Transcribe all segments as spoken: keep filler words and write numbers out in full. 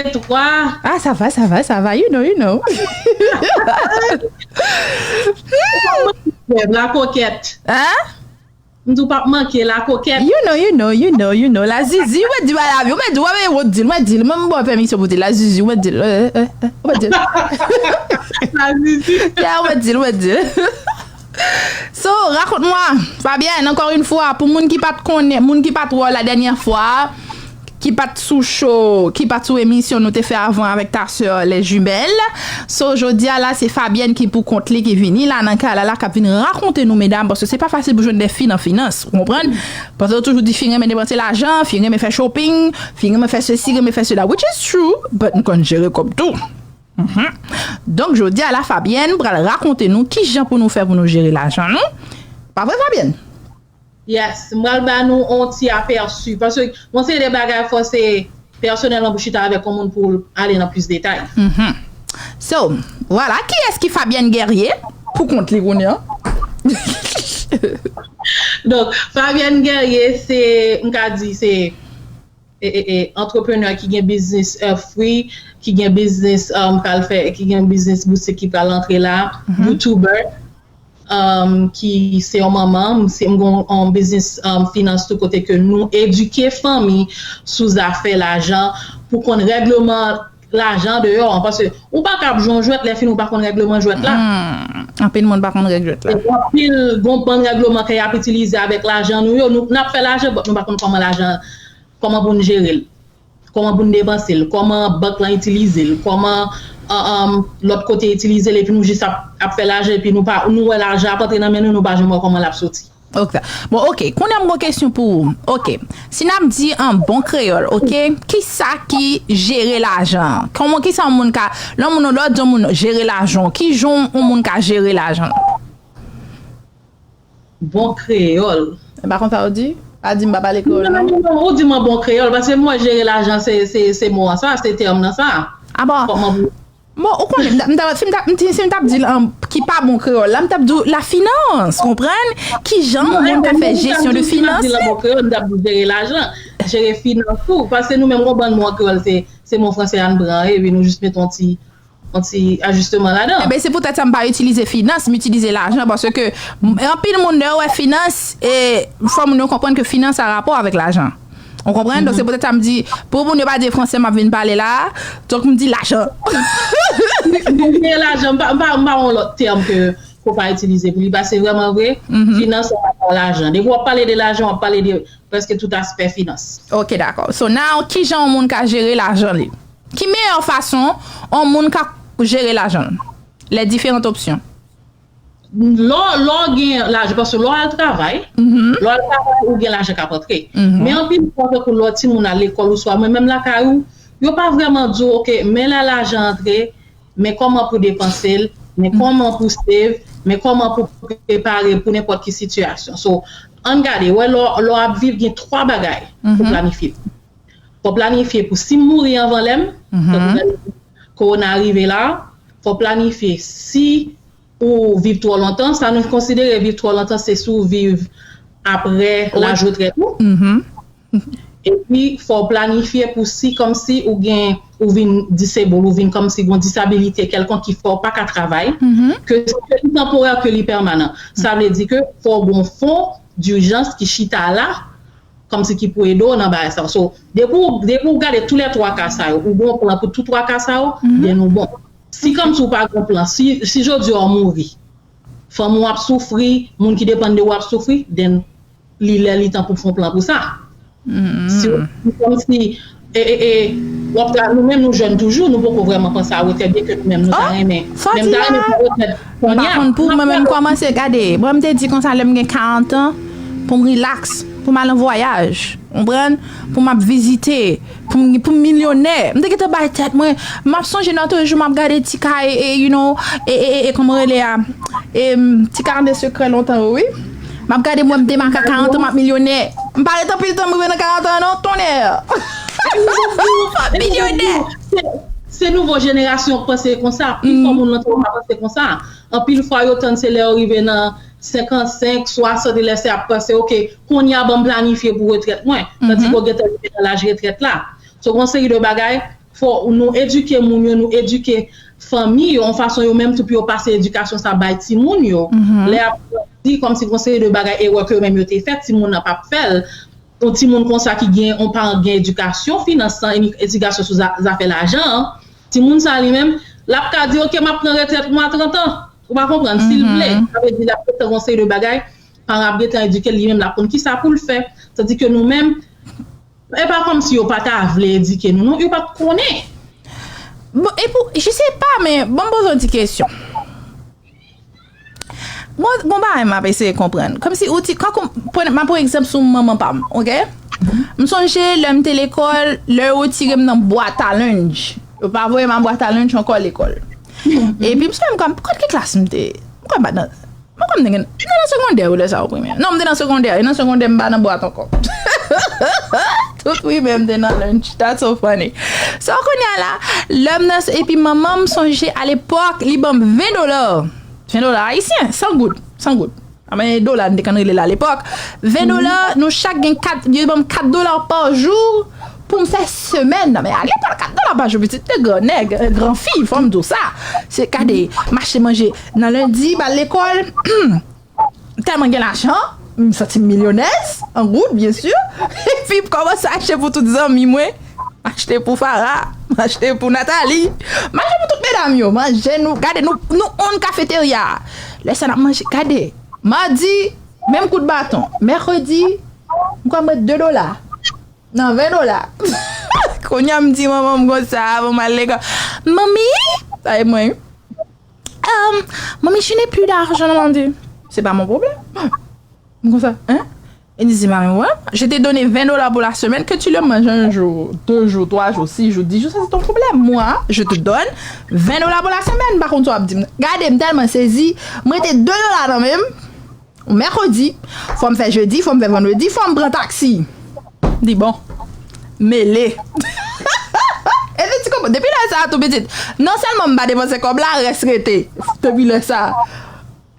twa. Ah, ça va, ça va, ça va. You know, you know. Ou p ap manke la kokèt. Hein? M di w p ap manke la kokèt. You know, you know, you know, you know. La Zizi, ou mèt di bagay la, ou mèt di, ou mèt di, ou mèt di, mwen ba w pèmisyon pou di la Zizi, ou mèt di, eh, eh, eh, ou mèt di. La Zizi. Yeah, ou mèt di, ou mèt di. So, raconte-moi, Fabienne, encore une fois, pou moun ki pa t konnen, moun ki pa t wè w la dènyè fwa, ki pa t sou show, ki pa t sou emisyon nou te fè avan avèk ta sè Les Jumelles. So, jodi a la, se Fabienne ki pou kont li ki vini la nan kay la, la k ap vin rakonte nou, medam, paske se pa fasil pou jwenn de fi nan finans, ou konprann? Paske yo toujou di fi renmen depanse lajan, fi renmen fè shopping, fi renmen fè sesi, renmen fè sela, which is true, but nou konn jere kòb tou. Mhm. Donk, jodi a la, Fabienne pral rakonte nou kijan pou nou fè pou nou jere lajan nou. Pa vre, Fabienne? Yes, m pral ba nou on ti apèsi. Paske yon seri de bagay fò se pèsonèlman pou chita avèk yon moun pou ale nan plis detay. Mhm. So, vwala, kiyès ki Fabienne Guerrier? Pou kont li kounye a. Donk, Fabienne Guerrier, se, m ka di, se e, e, e, antreprenè ki gen biznis, euh, free, ki gen biznis, um, pral fè, ki gen biznis boutik ki pral antre la, mhm, YouTuber, um, ki se yon manman, m se, m gen yon biznis, um, finans tou kote ke nou edike fanmi sou zafè lajan pou konn règleman lajan deyò an, paske ou pa ka ap jwe yon jwèt lè fini ou pa konn règleman jwèt la. Hmm, anpil moun pa konn règ jwèt la. E anpil gon bann règleman ke y ap itilize avèk lajan nou yo, nou, n ap fè lajan, but nou pa konn kòman lajan, kòman pou n jere l, kòman pou n depanse l, kòman bank lan itilize l, kòman, an, an, lòt kote itilize l, epi nou jis ap, ap fè lajan, epi nou pa, nou wè lajan ap antre nan men nou, nou pa janm wè kòman l ap soti. Ok. Bon, ok. Kounye a m gon kesyon pou ou. Ok. Si n ap di an bon kreyòl, ok, kisa ki jere lajan? Kòman, kisa yon moun ka, lè yon moun, lè w di yon moun jere lajan, ki jan yon moun ka jere lajan? Bon kreyòl. E pa konsa ou di? Pa di m pa pale kreyòl, non, non, non, non, ou di m an bon kreyòl, paske mwen jere lajan, se, se, se mo an sa, se tèm nan sa. Ah bon? Kòman pou Bon, ou konnen, m ta, m ta, si m ta, m ti, si m t ap di l an, ki pa bon kreyòl la, m t ap di w lafinans, konprann? Kijan yon moun ka fè jesyon de finans li? Bon kreyòl, m t ap di jere lajan, jere finans ou. Paske nou menm, gon bann mo an kreyòl, se, se mo fransè a n pran, epi nou jis mete yon ti, yon ti ajisteman ladan. Eben, se poutèt sa m pa itilize finans, m itilize lajan, paske m, anpil moun, lè yo wè finans, e fò moun yo konprann ke finans a rapò avèk lajan. Ou konprann? Donk, se poutèt sa m di, pou moun yo pa di fransè m ap vin pale la, donk m di lajan. Bon, gen lajan, m pa, m pa, m pa yon lòt tèm ke, ke w pa itilize pou li, paske vrèman vre, finans se pa lajan. Depi w ap pale de lajan, w ap pale de prèske tout aspè finans. Ok, dakò. So, now, kijan yon moun ka jere lajan li? Ki meyè fason yon moun ka jere lajan l? Les différentes options. Lè w, lè w gen lajan, paske lè w al travay, lè w al travay, ou gen lajan k ap antre. Men anpil fwa, tankou lè w timoun al lekòl, oswa mwen menm lakay ou, yo pa vrèman di w, ok, men lè lajan antre, men kòman pou depanse l, men kòman pou save, men kòman pou prepare pou nenpòt ki sitiyasyon. So, ann gade, wè, lè w, lè w ap viv, gen twa bagay pou planifye. Fò w planifye pou si m mouri anvan lè m, tankou lè kowona rive la, fò w planifye si ou viv twò lontan, sa nou konsidere viv twò lontan, se si w viv apre laj retrèt ou. Epi, fò w planifye pou si, kòmsi ou gen, ou vin disable, ou vin kòmsi gen yon disabilite kèlkonk ki fè w pa ka travay, ke se li tanporè, ke li pèmanan. Sa vle di ke fò w gen yon fon dijans ki chita la, kòmsi ki pou ede w nan bagay sa yo. So, depi w, depi w gade tou lè twa ka sa yo, ou gen yon plan pou tou twa ka sa yo, then ou bon. Si kòmsi w pa gen plan, si, si jodi a w mouri, fanmi w ap soufri, moun ki depann de ou ap soufri, then li lè li tan pou fè yon plan pou sa. Si w, kòmsi, e, e, e, w ap tra-, nou menm nou jèn toujou, nou poko vrèman panse a retrèt, byenke nou menm nou ta renmen. Men m ta renmen pran retrèt kounye a. M pa konn pou mwen menm kòmanse, gade, mwen m te di konsa lè m gen karant an, pou m rilaks, pou m al an vwayaj, konprann? Pou m ap vizite, pou m, pou m milyonè. M te gentan bay tèt mwen. M ap sonje nan tou jou, m ap gade ti kay, e, you know, e, e, e, e, kòman rele a? E, m, ti kay de sekrè lontan yo, wi. M ap gade mwen, m te make a karant an, m ap milyonè. M pa ret anpil tan, m rive nan karant an, non, tonnè. M ap milyonè. Se, se nouvo jenerasyon k panse konsa. Pifò moun nan twò pa panse konsa. Anpil fwa, yo tann se lè yo rive nan senkannsenk, swasant, e lè se ap panse, ok, kounye a ban m planifye pou retrèt mwen. Tandike w gentan rive nan laj retrèt la. So, gon seri de bagay, fò nou edike moun yo, nou edike fanmi yo, yon fason yo menm tou pou yo pase edikasyon sa bay timoun yo. Lè y ap grandi, kòmsi gon seri de bagay, erè ke yo menm yo te fè, timoun nan p ap fè l. Yon timoun konsa ki gen, yon paran ki gen edikasyon finans lan, edi-, edikasyon sou za-, zafè lajan an, timoun sa li menm, l ap ka di, "Ok, m ap pran retrèt mwen a trant an." Ou pa konprann? Si l vle, sa vle di l ap gentan gon seri de bagay, paran ap gentan edike l, li menm l ap konn kisa pou l fè. Tandi ke nou menm, e pa kòmsi yo pa ta vle edike nou, non, yo pa t konnen. Bon, e pou, je sais pas, men, bon, m poze yon ti kesyon. Bon, bon, bagay m ap eseye konprann. Kòmsi ou ti, kankou, pran, m ap pran egzanp sou manman pa m, ok? M sonje lè m te lekòl, lè yo retire m nan bwat a lenj. Yo pa voye m a bwat a lenj ankò lekòl. Epi m sonje m kòm, kot ki klas m te? M kwè m pa t nan, m kwè m te gen, m te nan segondè wi lè sa a, ou primè. Non, m te nan segondè. E nan segondè, m pa nan bwat ankò. Tout primè, m te nan lenj. That's so funny. So, kounye a la, lè m nan, epi manman m sonje alepòk, li ban m ven dola. Ven dola ayisyen, san goud, san goud. Anben, dola, n te konn rele l alepòk. Ven dola, nou chak gen kat, yo ban m kat dola pa jou pou m fè semèn nan. Men alepòk, kat dola pa jou, pitit, te gran nèg, gran fi, fò m di w sa. Se, gade, m achte manje nan lendi, m al lekòl, m tèlman gen lajan, m santi m milyonèz, an goud, byen si. Epi m kòmanse achte pou tout zanmi mwen. M achte pou Farah, m achte pou Nathalie, m achte pou tout medam yo. Manje nou, gade nou, nou own kafeterya. Lè sa n ap manje, gade. Madi, menm kout baton. Mèkredi, m kwè m ret de dola. Nan ven dola. Kounye a m di manman m konsa, avan m al lekòl. Manmi, sa e mwen. Um, manmi, je n'ai plus d'argent, maman dit. C'est pas mon problème. M konsa, hein? Il dit, c'est pas mon problème. Je t'ai donné vingt dollars pour la semaine, que tu le manges un jour, deux jours, trois jours, six jours, dix jours, ça c'est ton problème. Moi, je te donne vingt dollars pour la semaine. Pa konn sa w ap di m. Gade, m tèlman sezi. M rete de dola nan men m. Mèkredi, fò m fè jedi, fò m fè vandredi, fò m pran taksi. Di bon, mele. Epi ti konprann, depi lè sa a tou pitit, non sèlman m pa depanse kòb la, rès rete. Depi lè sa a.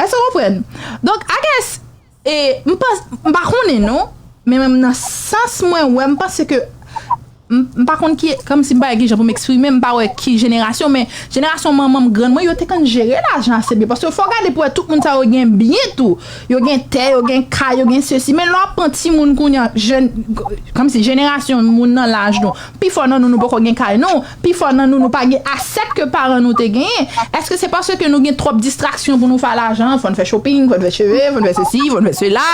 Èske w konprann? Donk, I guess, e, m pans, m pa konnen non, men menm nan sans mwen wè, m panse ke m, m pa konn ki, kòmsi m pa wè kijan pou m eksprime, m pa wè ki jenerasyon, men jenerasyon manman m, grann mwen, yo te konn jere lajan ase byen. Paske fò w gade pou wè tout moun sa yo gen byen tou. Yo gen tè, yo gen kay, yo gen sesi. Men lè w ap pran timoun kounye a, jèn, kòmsi jenerasyon moun nan laj nou, pifò nan nou, nou poko gen kay, non. Pifò nan nou, nou pa gen asèt ke paran nou te genyen. Èske se paske nou gen twòp distraksyon pou nou fè lajan? Fò n fè shopping, fò n fè cheve, fò n fè sesi, fò n fè sela,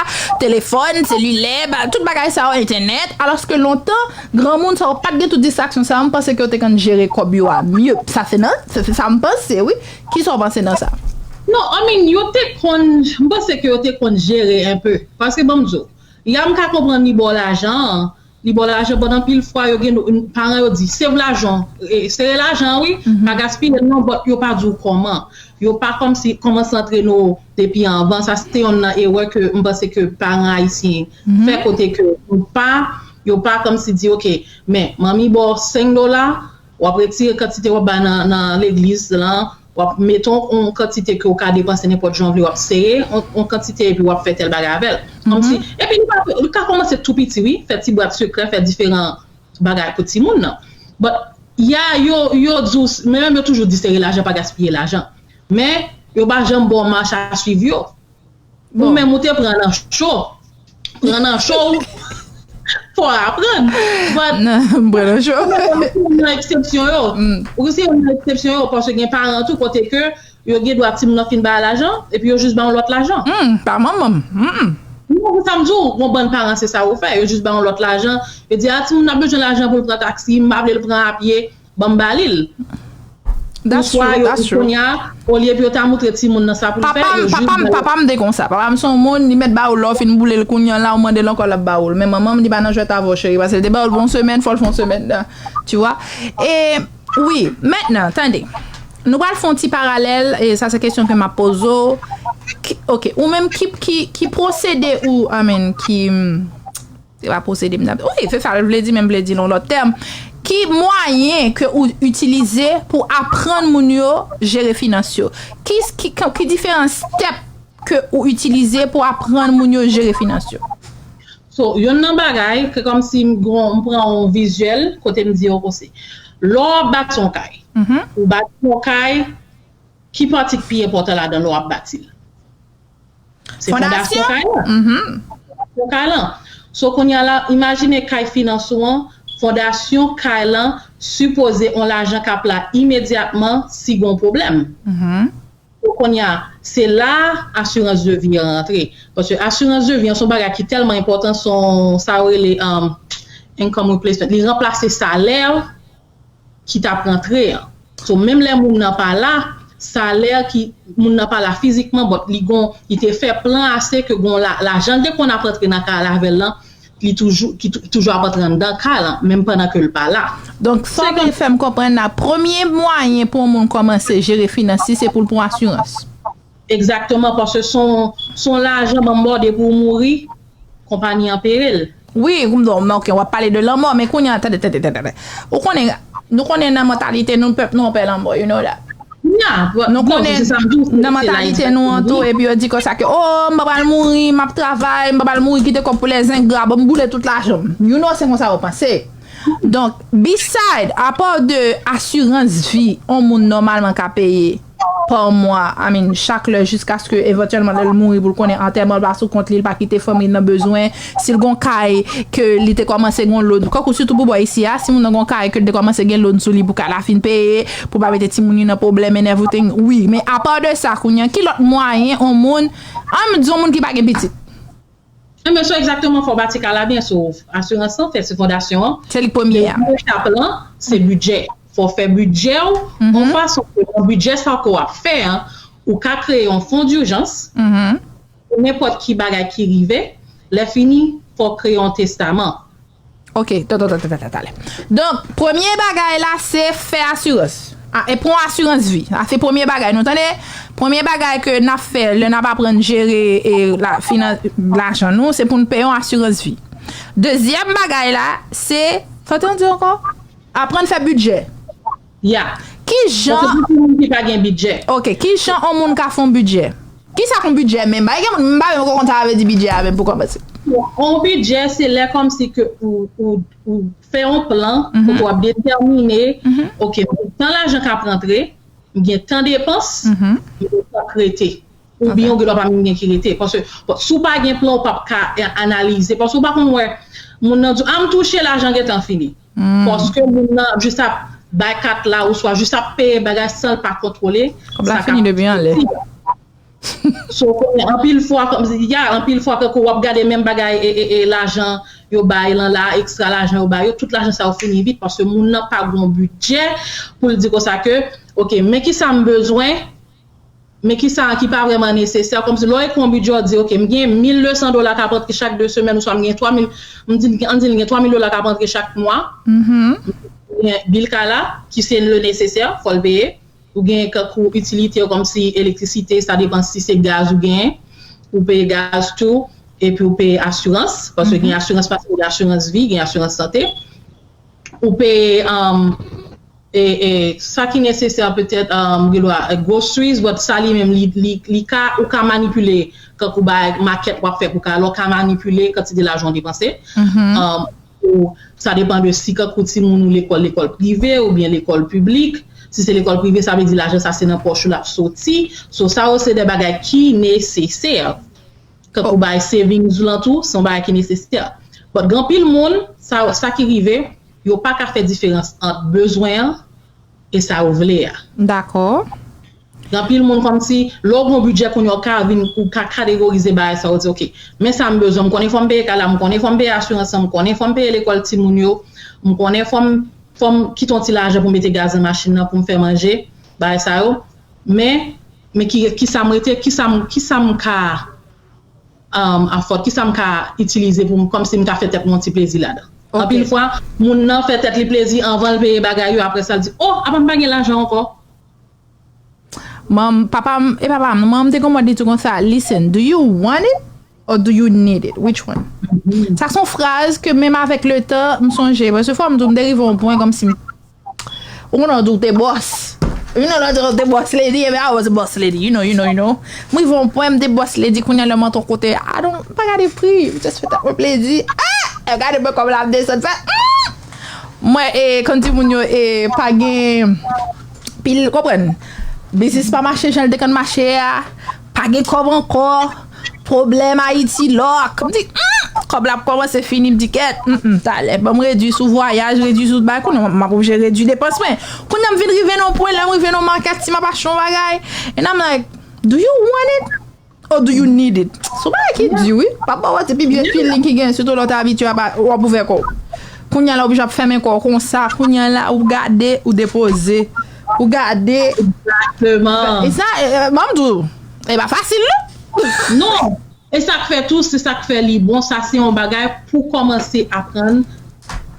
telefòn, selilè, ba, tout bagay sa yo, entènèt. Alòske lontan, granmoun sa yo pa t gen tout distraksyon sa yo, m panse ke yo te konn jere kòb yo a mye. Sa se nan, se, se sa m panse, wi. Kisa w panse nan sa? Non, I mean, yo te konn, m panse ke yo te konn jere enpe. Paske, ban m di w, ya m ka konprann li ba w lajan an, li ba w lajan, but anpil fwa, yo gen, paran yo di, save lajan, e, sere lajan, wi, pa gaspiye l non, but yo pa di w kòman. Yo pa kòmsi kòmanse antrene w depi anvan. Sa se te yonn nan erè ke m panse ke paran ayisyen fè, kote ke yo pa, yo pa kòmsi di, "Ok, men, manmi ba w senk dola, w ap retire kantite w ap bay nan, nan legliz lan, w ap mete yon, yon kantite ke w ka depanse nenpòt jan w vle, w ap sere yon, yon kantite epi w ap fè tèl bagay avè l." Kòmsi, epi li pa, li ka kòmanse tou piti, wi, fè ti bwat sekrè, fè diferan bagay pou timoun nan. But, ya, yo, yo di w, men menm yo toujou di sere lajan, pa gaspiye lajan. Men, yo pa janm ba w mach a swiv yo. Ou menm ou te pran nan cho. Pran nan cho, ou fò aprann. But, Nan, m pran nan cho. Nan eksepsyon yo. Ou se youn nan eksepsyon yo, paske gen paran tou kote ke yo gen dwa timoun nan fin bay lajan, epi yo jis ba yon lòt lajan. Hmm, pa manman m. Hmm. Non, pou sa m di w, yon bann paran se sa yo fè. Yo jis ba yon lòt lajan. Yo di, "A, timoun nan bezwen lajan pou l pran taksi, m pa vle l pran apye, ban m ba li l." That's true, Oswa yo that's di true. Kounye a, olye pou yo ta montre timoun nan sa pou l fè, Papa m, yo jis papa m, ba l. Papa m te konsa. Papa m se yon moun, li mèt ba ou lè w fin boule l kounye a la, ou mande l ankò, l ap ba ou l. Men manman m, li pa nan jwèt avè w, cheri, paske l te ba ou l pou yon semèn, fò l fè yon semèn. Tu vois? E, wi, mentnan, tande. Nou pral fè yon ti paralèl, e sa se kesyon ke m ap poze w. Ki, ok, ou menm ki, ki, ki pwosede ou, I mean, ki, se pa pwosede m t ap, wi, se sa l vle di, men m vle di l yon lòt tèm. Ki mwayen ke ou itilize pou aprann moun yo jere finans yo? Ki, ki, ki diferan step ke ou itilize pou aprann moun yo jere finans yo? So, yonn nan bagay, ke kòmsi m gon, m pran yon vizyèl, kote m di yo konsi. Lè w ap bati yon kay, ou bati yon kay, ki pati k pi enpòtan ladan lè w ap bati l? Se fondasyon kay lan. Fondasyon kay lan. So, kounye a la, imajine kay finans ou an, fondasyon kay lan sipoze yon lajan k ap la imedyatman si gon pwoblèm. So, kounye a, se la asirans de vi an rantre. Paske asirans de vi an se yon bagay ki tèlman enpòtan, se yon, sa yo rele, um, income replacement. Li ranplase salè ki t ap rantre an. So, menm lè moun nan pa la, salè ki moun nan pa la fizikman, but li gon, li te fè plan ase ke gon la, lajan l te konn ap rantre nan kay la avè l lan, li toujou, ki tou- toujou ap rantre anndan kay lan, menm pandan ke l pa la. Donk, sa w vle fè m konprann la, premye mwayen pou yon moun kòmanse jere finans li, se pou l pran asirans. Egzakteman, paske se yon, se yon lajan, ban m bòde pou w mouri, konpayi an peye l. Wi, m di w, men ok, w ap pale de lanmò, men kounye a, tande, tande, tande, tande. Ou konnen, nou konnen nan mantalite nou, pèp nou, pè lanmò, you know that. Nou konnen, nan mantalite nou an tou, epi yo di konsa ke, oh, m pa pral mouri, m ap travay, m pa pral mouri, kite kòb pou lèzengra, bon, m boule tout lajan m. You know, se konsa yo panse. Donk, beside, apa de asirans vi, yon moun nòmalman ka peye pa mwa, I mean, chak lè, jiskaske evantyèlman lè l mouri pou l konnen antèman l pa sou kont li, l pa kite fanmi l nan bezwen, si l gon kay ke li te kòmanse gon loan, kankou sitou pou bò isi a, si moun nan gon kay ke l te kòmanse gen loan sou li pou kay la fin peye, pou pa mete timoun li nan pwoblèm and everything, wi, men apa de sa, kounye a, ki lòt mwayen yon moun, ann di yon moun ki pa gen pitit? Enben, so egzakteman, fò w bati kay la byen, so asirans lan fè, se fondasyon an. Se li k premye a. Dezyenm etap lan, se bidjè. Fò w fè bidjè w yon fason ke nan bidjè sa ke w ap fè an, ou ka kreye yon fon dijans pou nenpòt ki bagay ki rive, lè fini, fò w kreye yon testaman. Ok, talè. Donk, premye bagay la, se fè asirans. Ah, e pran asirans vi. Sa se premye bagay, nou tande? Premye bagay ke n ap fè lè n ap aprann jere e, la, finan, lajan nou, se pou n peye yon asirans vi. Dezyèm bagay la, se, sa w te di ankò? Aprann fè bidjè. Ya. Ki jan... Paske pou moun ki pa gen bidjè. Ok, ki jan yon moun ka fè yon bidjè? Kisa k yon bidjè menm? Bay gen moun, m pa menm konn sa vle di bidjè a menm pou kòmanse. Yon bidjè, se lè kòmsi ke ou, ou, ou fè yon plan, kote w ap detèmine, ok, m gen tan lajan k ap rantre, m gen tan depans, m gen tan k rete. Oubyen ou gen dwa pa menm gen ki rete. Paske, bon, si w pa gen plan, ou p ap ka a-, analize. Paske ou pa konn wè, moun nan di, a, m touche, lajan gentan fini. Paske moun nan jis ap bay kat la, oswa jis ap peye bagay san l pa kontwole. Kòb la fini depi anlè. So, konnen anpil fwa, kòm, ya, anpil fwa, kankou w ap gade menm bagay, e, e, e, lajan yo bay lan la, ekstra lajan yo bay yo, tout lajan sa yo fini vit, paske moun nan pa gon bidjè pou l di konsa ke, ok, men kisa m bezwen, men kisa ki pa vrèman nesesè, kòmsi lè w ekri yon bidjè, w di, ok, m gen mil de san dola k ap rantre chak de semèn, oswa m gen twa mil, m di, ann di m gen twa mil dola k ap rantre chak mwa, m gen bil kay la, ki se le nesesè, fò l peye. Ou gen kankou itilite yo kòmsi elektrisite, sa depann si se gaz ou genyen, ou peye gaz tou, epi ou peye asirans, paske gen asirans, paske gen asirans vi, gen asirans sante. Ou peye, um, e, e, sa ki nesesè petèt, um, gen dwa, e, groceries, but sa li menm li, li, li ka, ou ka manipile, kankou bay makèt w ap fè pou ka, lè w ka manipile kantite lajan w depanse. Um, Ou, sa depann de si kankou timoun ou lekòl, lekòl prive oubyen lekòl piblik. Si se lekòl prive, sa vle di lajan sa se nan pòch ou l ap soti. So, sa yo se de bagay ki nesesè. Kankou bay savings ou lan tou, se yon bagay ki nesesè. But gen anpil moun, sa, sa ki rive, yo pa ka fè diferans ant bezwen an e sa yo vle a. Dakò. Gen anpil moun kòmsi, lè w gen yon bidjè kounye a, w ka vin, ou ka kategorize bagay sa, ou di, ok, men sa m bezwen, m konnen fò m peye kay la, m konnen fò m peye asirans lan, m konnen fò m peye lekòl timoun yo, m konnen fò m, fò m kite yon ti lajan pou m mete gaz nan machin nan, pou m fè manje, bagay sa yo. Men, men ki, kisa m rete, kisa m, kisa m ka, um, afford, kisa m ka itilize pou m, kòmsi m ka fè tèt mwen yon ti plezi ladan. Ok. Anpil fwa, moun nan fè tèt li plezi anvan l peye bagay yo, apre sa l di, oh, apa m pa gen lajan ankò? Manm, papa m, e papa m, non, manman m te gon mòd li di konsa, listen, do you want it or do you need it? Which one? Sa se yon fraz ke menm avèk letan, m sonje, paske fò m di w, m te rive yon pwen kòmsi m, ou konnen w di w te bòs. You know, lòt yo te boss lady, epi I was a boss lady, you know, you know, you know. M rive yon pwen, m te boss lady, kounye a lè m antre yon kote, I don't, m pa gade pri, m just fè tèt mwen plezi. Ah! Gade mwen kòb la ap desann, fè, mm! Mwen, e, kòm di moun yo, e, pa gen pil, konprann? Biznis pa mache jan l te konn mache a, pa gen kòb ankò, pwoblèm Ayiti lòk. M di, hmm, kòb la ap kòmanse fini, m di, kèt, hmm, hmm, talè. Ban m redui sou vwayaj, redui sou bay, kounye a m ap oblije redui depans mwen. Kounye a m vin rive nan yon pwen, lè m rive nan yon makèt, si m ap achte yon bagay, and I'm like, do you want it? Or do you need it? Se yon bagay ki di, wi. Papa w se pi byen feeling ki gen, sitou lè w te abitye ap, w ap ouvè kò w. Kounye a la, w oblije ap fèmen kò w konsa. Kounye a la, ou gade, ou depoze. Ou gade. Egzakteman. E sa, e, e, ban m di w, e pa fasil, non? Non. E sa k fè tou, se sa k fè li bon. Sa se yon bagay pou kòmanse aprann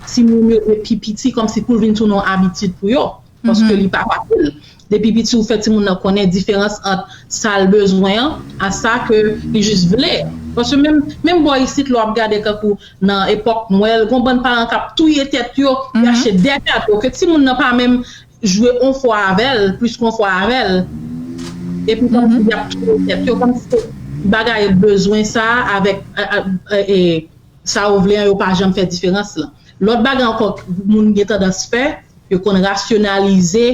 timoun yo depi piti, kòmsi pou l vin tounen yon abitid pou yo. Paske li pa fasil. Depi piti, ou fè timoun nan konnen diferans ant sa l bezwen an a sa ke li jis vle. Paske menm, menm bò isit, lè w ap gade, kankou nan epòk mwen, gon bann paran k ap touye tèt yo, y achte de kato ke timoun nan pa menm jwe yon fwa avè l, plis ke yon fwa avè l. Epi kòmsi y ap touye tèt yo, kòmsi se bagay bezwen sa avèk, e, e, e, sa yo vle an, yo pa janm fè diferans lan. Lòt bagay ankò, moun gen tandans fè, yo konn rasyonalize,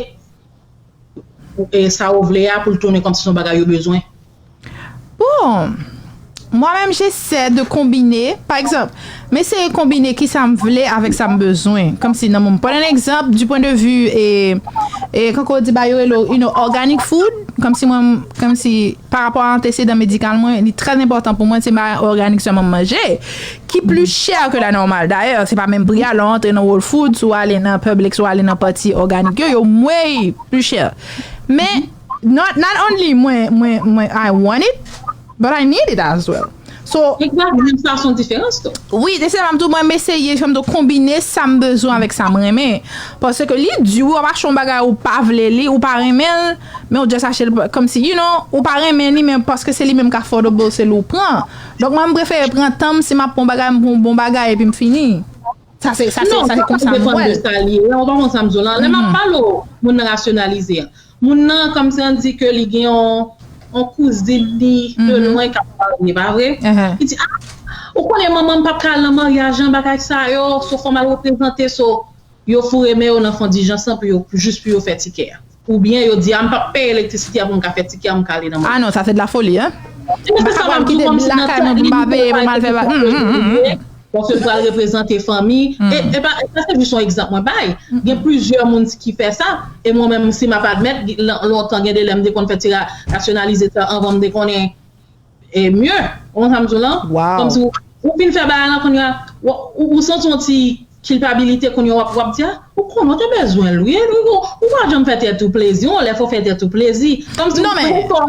e, sa yo vle a pou l tounen kòmsi se yon bagay yo bezwen. Bon, mwen menm, j'essaie de combiner. Pa egzanp, m eseye konbine kisa m vle avèk sa m bezwen. Kòmsi nan moun. Pran yon egzanp, du point de vue, e, e, kankou yo di ba yo rele, you know, organic food. Kòmsi mwen, kòmsi pa rapò a antesedan medikal mwen, li trè enpòtan pou mwen, se bagay òganik sèlman m manje, ki pli chè ke la nòmal. Dayè, se pa menm pri a, lè w antre nan Whole Foods, ou ale nan Publix, ou ale nan pati òganik yo, yo way pli chè. Men, not, not only mwen, mwen, mwen, I want it, but I need it as well. So, egzakteman, sa se yon diferans tou. Wi, se sa m tou, mwen, m eseye, kòm tou, konbine sa m bezwen avèk sa m renmen. Paske li di, w ap achte yon bagay ou pa vle li, ou pa renmen l, men ou just achte l kòmsi, you know, ou pa renmen li, men paske se li menm k affordable, se li w pran. Donk, mwen, m prefere pran tan m, si m ap pran yon bagay, m pran yon bon bagay, epi m fini. Sa se, sa se, non, sa se sa konsa m depann wè de l. Sa li ye. Ou pa konn sa m di w lan. Lè m ap pale w, moun nan rasyonalize an. Moun nan, kòmsi an di ke li gen yon, yon kouzin li de lwen k ap marye, pa vre? Li di, ah, ou konnen manman m p ap ka al nan maryaj an, bagay sa yo, so fò m al reprezante, so yo foure men yo nan fondijans lan pou yo, jis pou yo fè tikè a. Oubyen yo di, a, m p ap peye elektrisite a pou m ka fè tikè a, m ka ale nan maryaj. Ah non, sa se de la folie, hein? Ebyen, se sa m ap di w, kòmsi nan tan li, li pa peye pou m al fè ba-, hmm, hmm, hmm, hmm. Paske l pral reprezante fanmi. E, e pa, e sa se jis yon egzanp mwen bay. Gen plizyè moun ki fè sa, e mwen menm, si m ap admèt, gen, lontan, gen de lè m te konn fè ti ra-, rasyonalize sa anvan m te konnen, e, mye. Ou konn sa m di w lan? Kòmsi ou, ou fin fè bagay lan, kounye a, ou, ou, ou santi yon ti kilpabilite, kounye a w ap, w ap di, a, ou konnen w te bezwen l, wi, ou, ou, ou pa janm fè tèt ou plezi, yon lè fò w fè tèt ou plezi. Kòmsi ou, non, men, ou fò.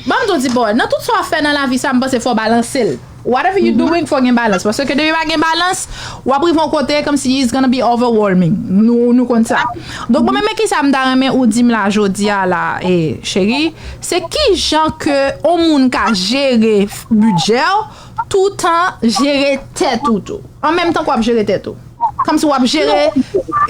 Ban m tou di, bò, nan tout sa w ap fè nan lavi sa, m panse fò w balanse l. Whatever you doing, fò gen balans. Paske depi pa gen balans, w ap rive yon kote kòmsi it's gonna be overwhelming. Nou, nou konn sa. Donk, bon, men, men kisa m ta renmen ou di m la jodi a la, e, cheri, se kijan ke yon moun ka jere bidjè w, toutan jere tèt ou tou. An menm tan ke w ap jere tèt ou. Kòmsi w ap jere,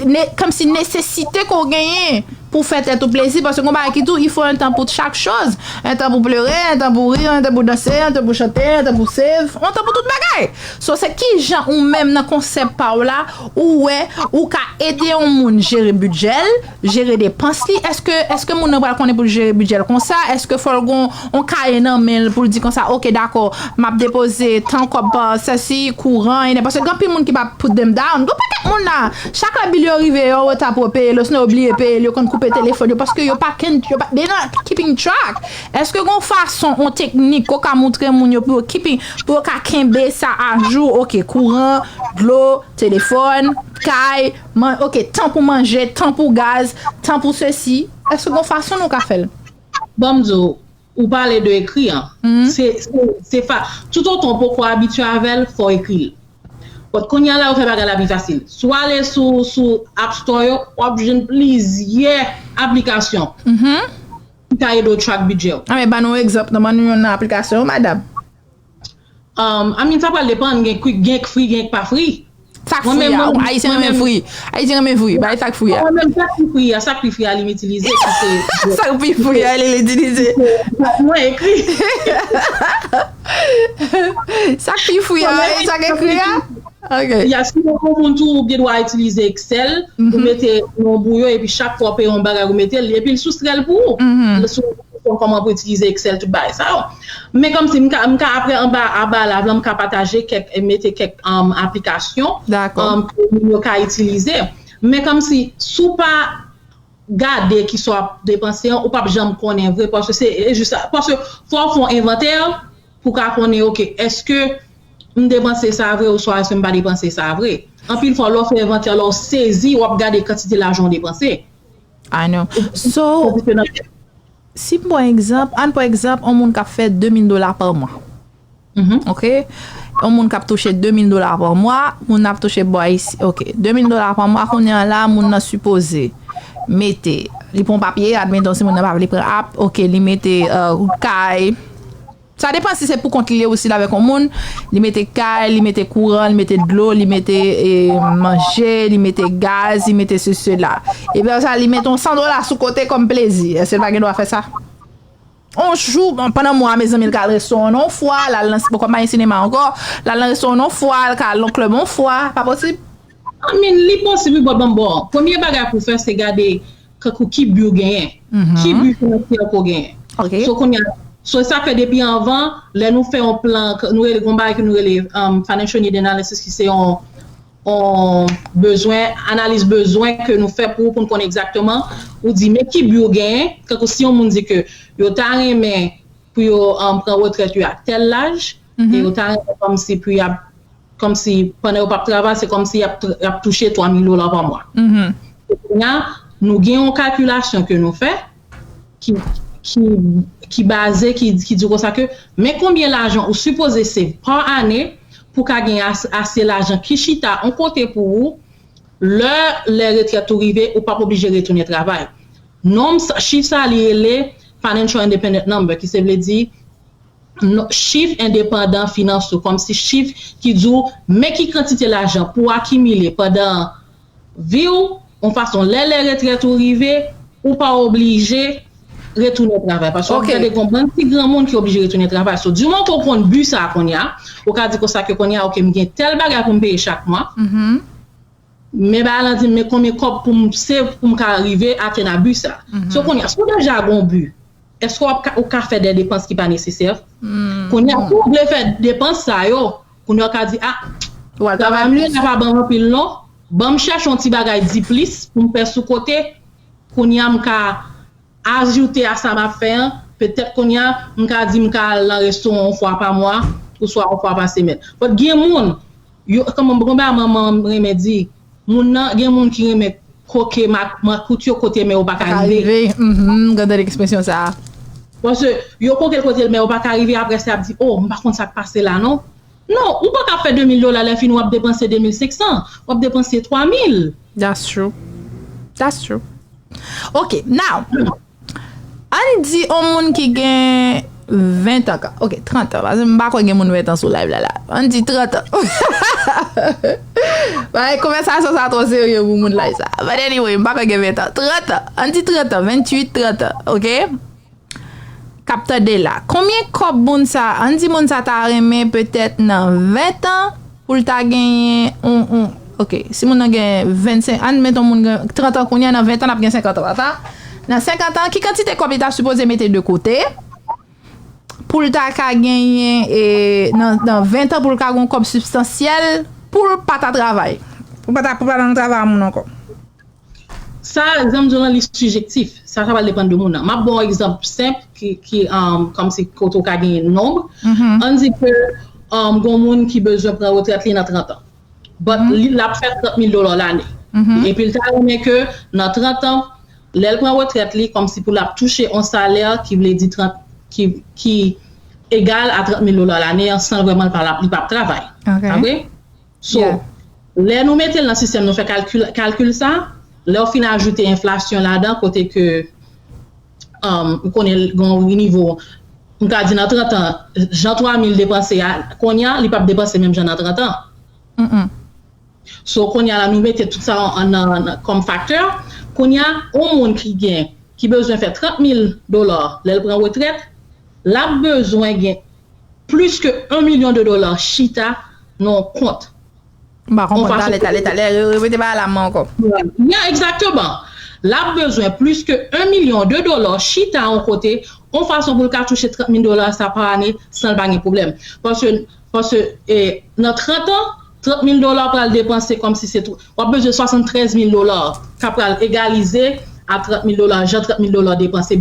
ne, kòmsi nesesite ke w genyen pou fè tèt ou plezi, paske gon bagay ki di w, il faut un temps pour chaque chose. Un temps pour pleurer, un temps pour rire, un temps pour danser, un temps pour chanter, un temps pour save, un temps pour tout bagay. So, se kijan ou menm nan konsèp pa w la, ou wè, ou ka ede yon moun jere bidjè l, jere depans li? Èske, èske moun nan pral konnen pou l jere bidjè l konsa? Èske fò l gon yon kaye nan men l pou l di konsa, ok, dakò, m ap depoze tan kòb pa sèsi, kouran, enèji? Paske gen anpil moun ki pa put them down. Gen pakèt moun la, chak lè bil yo rive, yo an reta pou yo peye l, osinon yo bliye peye l, yo konn koupe telefòn yo, paske yo pa ken, yo pa, they not keeping track. Èske gon fason, yon teknik, ou ka montre moun yo pou yo keeping, pou yo ka kenbe sa ajou? Ok, kouran, dlo, telefòn, kay, man-, ok, tan pou manje, tan pou gaz, tan pou sesi. Èske gon fason nou ka fè l? Ban m di w, ou pale de ekri an. Se, se, se fa-, toutotan w poko abitye avè l, fò w ekri l. But kounye a la, yo fè bagay la pi fasil. Si w ale sou, sou App Store yo, w ap jwenn plizyè aplikasyon ki ka ede w track bidjè w. A, men ban nou yon egzanp, non, ban nou youn nan aplikasyon yo, madanm. Um, I mean, sa pral depann, gen ki, gen k free, gen k pa free. Sa k fri a, Ayisyen renmen fri. Ayisyen renmen fri, bay sa k fri a. Mwen menm, sa k pi fri a, sa k pi fri a li m itilize ki se. Sa k pi fri a li l itilize. Mwen ekri. Sa k pi fri a, sa k ekri a. Ok. Ya, si yon moun tou ou gen dwa itilize Excel, ou mete non bouyon epi chak fwa ou peye yon bagay ou mete l, epi l soustrè l pou ou. Sou kòman pou itilize Excel, tout bagay sa yo. Men kòmsi m ka, m ka apre anba, anba live la, m ka pataje kèk, mete kèk um, aplikasyon um, ke moun yo ka itilize. Men kòmsi, si w pa gade ki sa w ap depanse an, ou p ap janm konnen vre, paske se e jis sa. Paske fò w fè yon envantè pou w ka konnen, ok, èske m depanse sa vre oswa èske m pa depanse sa vre? Anpil fwa, lè w fè envantè la, w sezi, w ap gade kantite lajan w depanse. I know. So, si m pran egzanp, ann pran egzanp, yon moun k ap fè de mil dola pa mwa. Ok? Yon moun k ap touche de mil dola pa mwa, moun nan ap touche bò isi. Ok, de mil dola pa mwa, kounye a la, moun nan sipoze mete, li pran papye, admeton, si moun nan pa vle pran app, ok, li mete uh, kay, sa depann si se pou kont li ye ou si l avèk yon moun, li mete kay, li mete kouran, li mete dlo, li mete e, manje, li mete gaz, li mete sesi sela. Epi sa, li mete yon san dola sou kote kòm plezi. Èske l pa gen dwa fè sa? On jou, pandan mwa, mezanmi, l ka al restoran yon fwa, l al nan, bon, kòm pa gen sinema ankò, l al nan restoran yon fwa, l ka al nan klèb yon fwa, pa posib? I mean, li posib wi, but bon, bon. Premye bagay pou w fè, se gade kankou ki bi w genyen. Ki bi finansyè ke w genyen. Ok. So, kounye a, so, sa fè depi anvan, lè nou fè yon plan, ke nou rele, gon bagay ke nou rele um, financial need analysis, ki se yon, yon bezwen, analiz bezwen ke nou fè pou, pou n konnen egzakteman, ou di, men ki bi w genyen, kankou si yon moun di ke yo ta renmen pou yo um, pran retrèt yo a tèl laj, e yo ta renmen kòmsi pou y ap kòmsi pandan yo p ap travay, se kòmsi y ap, y ap touche twa mil dola pa mwa. Kounye a, nou gen yon kalkilasyon ke nou fè ki, ki, ki baze, ki, ki di konsa ke, men konbyen lajan ou sipoze save pa ane pou ka gen as, ase lajan ki chita yon kote pou ou, lè, lè retrèt ou rive, ou p ap oblije retounen travay. Nonm, chif sa li rele financial independent number, ki se vle di chif endepandan finans ou, kòmsi chif ki di w men ki kantite lajan pou w akimile pandan vi w, yon fason lè lè retrèt ou rive, ou pa oblije retounen travay. Paske w ap gade gon bann ti granmoun ki oblije retounen travay. So, di moman ke w konn bi sa a kounye a, ou ka di konsa ke kounye a, ok, m gen tèl bagay pou m peye chak mwa. Men bagay lan di m, men konbyen kòb pou m save pou m ka rive atenn a bi sa. So kounye a, si w deja gon bi, èske w ap ka, ou ka fè de depans ki pa nesesè? Kounye a, si w vle fè depans sa yo, kounye a w ka di, a, travay m li la pa ban m anpil non, ban m chèche yon ti bagay diplis pou m fè sou kote, kounye a m ka ajoute a sa m ap fè an, petèt kounye a, m ka di m ka al nan restoran yon fwa pa mwa, oswa yon fwa pa semèn. But gen moun, yo, kòman, bon, bagay manman m renmen di, moun nan, gen moun ki renmen koke mak, makout yo kote men yo pa ka rive. Mhm, m konn tande ekspresyon sa a. Paske yo koke l kote l men yo pa ka rive, apre sa y ap di, oh, m pa konn sa k pase la non. Non, ou pa ka fè de mil dola lè fini w ap depanse de mil senk san, w ap depanse twa mil. That's true. That's true. Ok, now, ann di yon moun ki gen ven an ka, ok, trant an, paske m pa kwè gen moun ven an sou live la la. Ann di trant an. Bay konvèsasyon sa twò serye pou moun live sa. But anyway, m pa kwè gen ven an. Trant an, ann di trant an, venntuit, trant an, ok? K ap tande la. Konbyen kòb moun sa, ann di moun sa ta renmen petèt nan ven an pou l ta genyen on, on, ok, si moun nan gen vennsenk, admeton moun gen trant an kounye a, nan ven an l ap gen senkant an, pa sa? Nan senkant an, ki kantite kòb li ta sipoze mete de kote pou l ta ka genyen e, nan, nan ven an pou l ka gen yon kòb sibstansyèl pou l pa ta travay? Pou l pa ta, pou l pa ta nan travay a moun ankò. Sa, jan m di w lan, li sibjektif. Sa, sa pral depann de moun nan. M ap ba w egzanp senp ki, ki um, kòmsi kote w ka genyen nonb. Ann di ke um, gon moun ki bezwen pran retrèt li nan trant an. But li, l ap fè trant mil dola lane. Epi l ta renmen ke nan trant an, lè l pran retrèt li, kòmsi pou l ap touche yon salè ki vle di trant, ki, ki egal a trant mil dola lane an, san vrèman l pa, li p ap travay. Pa vre? So, lè nou mete l nan sistèm, nou fè kalkil, kalkil sa, lè w fin ajoute enflasyon ladan, kote ke um, ou konnen l gon nivo, m ka di nan trant an, jan twa mil depanse a, kounye a, li p ap depanse menm jan nan trant an. So, kounye a la, nou mete tout sa an, an, an, kòm faktè. Kounye a, yon moun ki gen, ki bezwen fè trant mil dola lè l pran retrèt, l ap bezwen gen plis ke yon milyon de dola chita nan yon kont. M pa konprann. Talè, talè, talè, repete bagay la ankò. Yeah, egzakteman. L ap bezwen plis ke yon milyon de dola chita yon kote, yon fason pou l ka touche trant mil dola sa pa ane san l pa gen pwoblèm. Paske, paske e, nan trant an, trant mil dola pral depanse kòmsi se tou. W ap bezwen swasanntrèz mil dola ka pral egalize a trant mil dola, jan trant mil dola depanse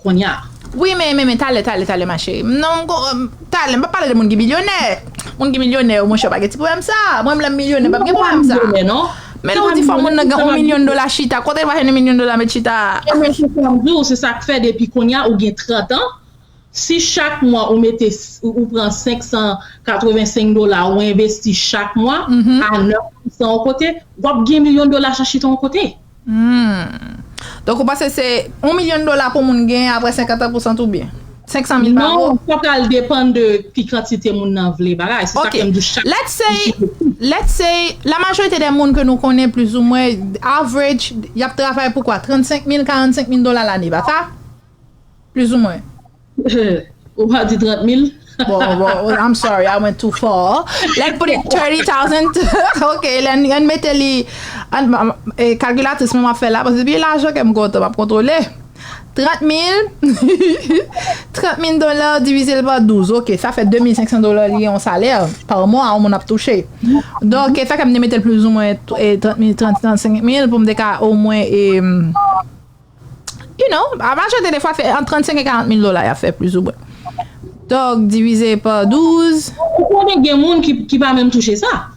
kounye a. Wi, men, men, men, talè, talè, talè, ma chérie. Non, talè, m pa pale de moun ki milyonè. Moun ki milyonè yo, monchè, pa gen ti pwoblèm sa. Mwen, lè m milyonè, m p ap gen pwoblèm sa. Men lè w di fò moun nan gen yon milyon dola chita, kote l va jwenn yon milyon dola met chita? Ebyen, se sa m di w, se sa k fè depi kounye a ou gen trant an, si chak mwa ou mete, ou pran senk san katrevensenk dola, ou envesti chak mwa a nèf pou san yon kote, w ap gen milyon dola sa chita yon kote. Donk ou panse se yon milyon dola pou moun gen apre senkant an pou san tou byen? Senk san mil pa Non, sa pral depann de ki kantite moun nan vle bagay. Se sa Ok. Ke m di chak Let's say, let's say, la majorite de moun ke nou konnen plizoumwen, average, y ap travay pou kwa? Trannsenk mil, karannsenk mil dola lane, pa sa? Plizoumwen. Ou pa di trant mil? Bon, bon, I'm sorry, I went too far. Let's put it thirty thousand. Ok, lè n mete li. Kalkilatris mwen m ap fè la, paske depi lajan ke m kontan, m ap kontwole. Trant mil, trant mil dola divize l pa douz, ok, sa fè de mil senk san dola li yon salè pa mwa yon moun ap touche. Donk, sa fè m te mete l plizoumwen trant mil, trant, trannsenk mil pou m te ka omwen, e, you know, a majorite de fwa se ant trannsenk e karant mil dola y ap fè plizoumwen. Donk, divize pa douz. Ou konnen gen moun ki, ki pa menm touche sa.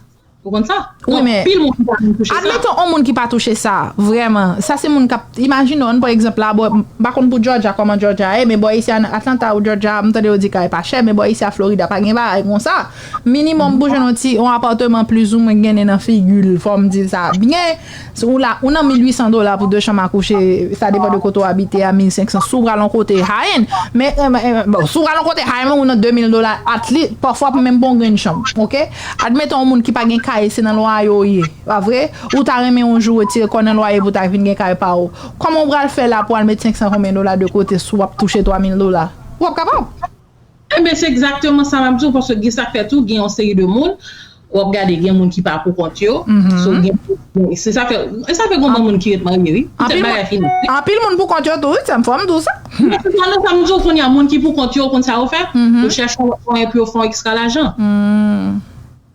Ou konn sa? Wi, men pil moun ki pa menm touche sa. Admeton, yon moun ki pa touche sa, vrèman, sa se moun k ap, imajine w, pa egzanp, la, bò, m pa konn pou Georgia, kòman Georgia ye, men bò isi an Atlanta ou Georgia, m tande yo di kay pa chè, men bò isi a Florida pa gen bagay konsa. Minimòm pou jwenn yon ti, yon apatman plizoumwen gen nen nan figi l, fò m di l sa byen. Si ou la, ou nan mil uit san dola pou de chanm a kouche, sa depann de kote w abite a, mil senk san. Si w pral yon kote high-end, men, eh, eh, bon, si w pral yon kote high-end, ou nan de mil dola, at least, pafwa pou menm bon grenn chanm, ok? Admeton, yon moun ki pa gen kay, se nan lwaye w ye, pa vre? Ou ta renmen yon jou retire kò nan lwaye pou w ta vin gen kay pa ou. Kòman w pral fè la pou al met senk san konbyen dola de kote si w ap touche twa mil dola? Ou p ap kapab. Ebyen, se egzakteman sa m ap di w, paske gen sa k fè tou, gen yon seri de moun, w ap gade, gen moun ki pa pou kont yo. So, gen, se sa fè, e sa fè gen yon moun ki ret marye, wi. Poutèt bagay finans. Anpil moun pou kont yo tou, wi, sa m fò m di w sa. Men se sa, nan sa m di w kounye a, moun ki pou kont yo, ou konn sa yo fè? Yo chèche yon mwayen pou yo fè yon ekstra lajan.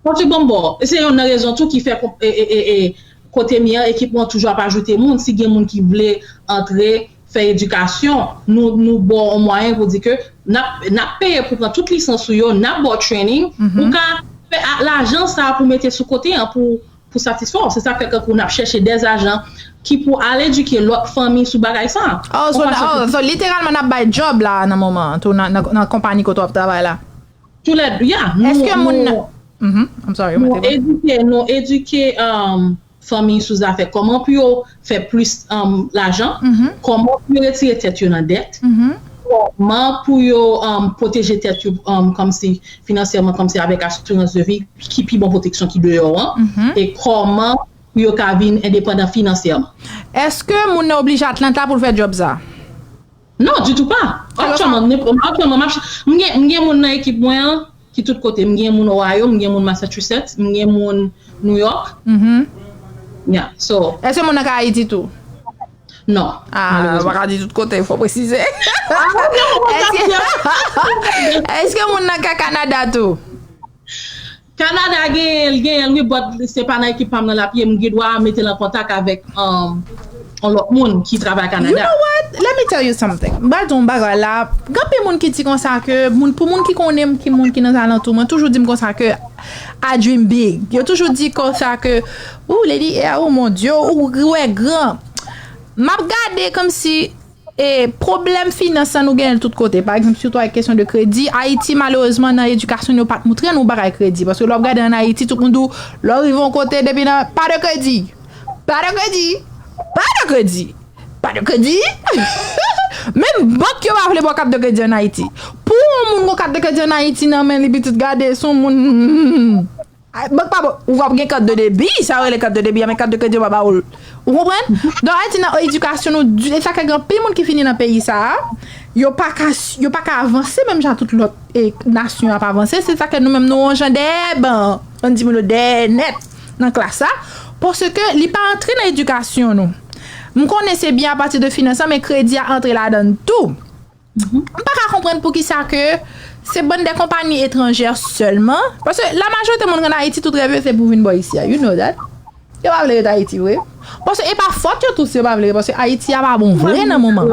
Paske bon, bon, e se youn nan rezon tou ki fè, e, e, e, e, kote m ye an, ekip mwen toujou ap ajoute moun. Si gen moun ki vle antre, fè edikasyon, nou, nou ba w yon mwayen pou di ke n ap, n ap peye pou pran tout lisans ou yo, n ap ba w training, ou ka fè a, lajan sa a pou mete sou kote an pou, pou satisfè w. Se sa k fè kankou n ap chèche dè ajan ki pou al edike lòt fanmi sou bagay sa a. Oh, so, oh, so literalman n ap bay djòb la nan moman an, tou nan, nan, nan konpanyi kote w ap travay la. Toulède, yeah. Nou, Èske moun nou, Mhm, I'm sorry, nou mwen te edike, nou edike um, fanmi sou zafè kòman pou yo fè plis um, lajan, kòman pou yo retire tèt yo nan dèt, kòman pou yo um, pwoteje tèt yo um, kòmsi finansyèman, kòmsi avèk asirans de vi, ki pi bon pwoteksyon ki deyò an, e kòman pou yo ka vin endepandan finansyèman. Èske moun nan oblije Atlanta pou l fè djòb sa? Non, ditou pa. Aktyèlman, nenpò- aktyèlman, m ap ch- m gen, m gen moun nan ekip mwen an ki tout kote. M gen moun Ohio, m gen moun Massachusetts, m gen moun New York. Yeah, so, Èske moun nan ka Ayiti tou? Non. Ah, w pa ka di tout kote, fò presize. Èske, èske moun nan ka Kanada tou? Kanada genyen l, genyen l, wi, but se pa nan ekip pa m nan l ap ye, m gen dwa mete l an kontak avèk um, yon lòt moun ki travay You Kanada. know what? Let me tell you something. M pral di yon bagay la. Gen anpil moun ki di konsa ke, moun, pou moun ki konnen m, ki moun ki nan zalantou, mwen toujou di m konsa ke I dream big. Yo toujou di konsa ke, ou Lady A, oh mon Dieu, ou wè gran. M ap gade kòmsi e pwoblèm finans lan nou genyen l tout kote. Pa egzanp, sitou avèk kesyon de kredi, Ayiti malerezman nan edikasyon yo pa t moutre nou bagay kredi. Paske lè w ap gade ann Ayiti, tout moun di w, lè w rive yon kote, depi nan, pa de kredi. Pa de kredi. Pa de kredi. Pa de kredi. Menm bank yo pa vle ba w kat de kredi ann Ayiti. Pou yon moun gon kat de kredi ann Ayiti nan men li, pitit, gade, se yon moun. Ay, bank pa ba w, ou ap gen kat de debi, sa yo rele kat de debi a, men kat de kredi yo pa ba w l. Ou konprann? Donk, Ayiti nan edikasyon nou, di- e sa k fè gen anpil moun ki fini nan peyi sa a, yo pa ka, yo pa ka avanse menm jan tout lòt e, nasyon ap avanse, se sa k fè nou menm nou yon jan dèyè ban, ann di moun yo dèyè nèt nan klas la, paske li pa antre nan edikasyon nou. M konnen se byen apati de finans lan, men kredi a antre ladan l tou. M pa ka konprann poukisa ke se bann de konpayi etranjè sèlman, paske la majorite moun ki ann Ayiti, tout rèv yo se pou vin bò isi a, you know that. Yo pa vle ret Ayiti vre. Paske e pa fòt yo tou si yo pa vle ret, paske Ayiti a pa bon vre nan moman.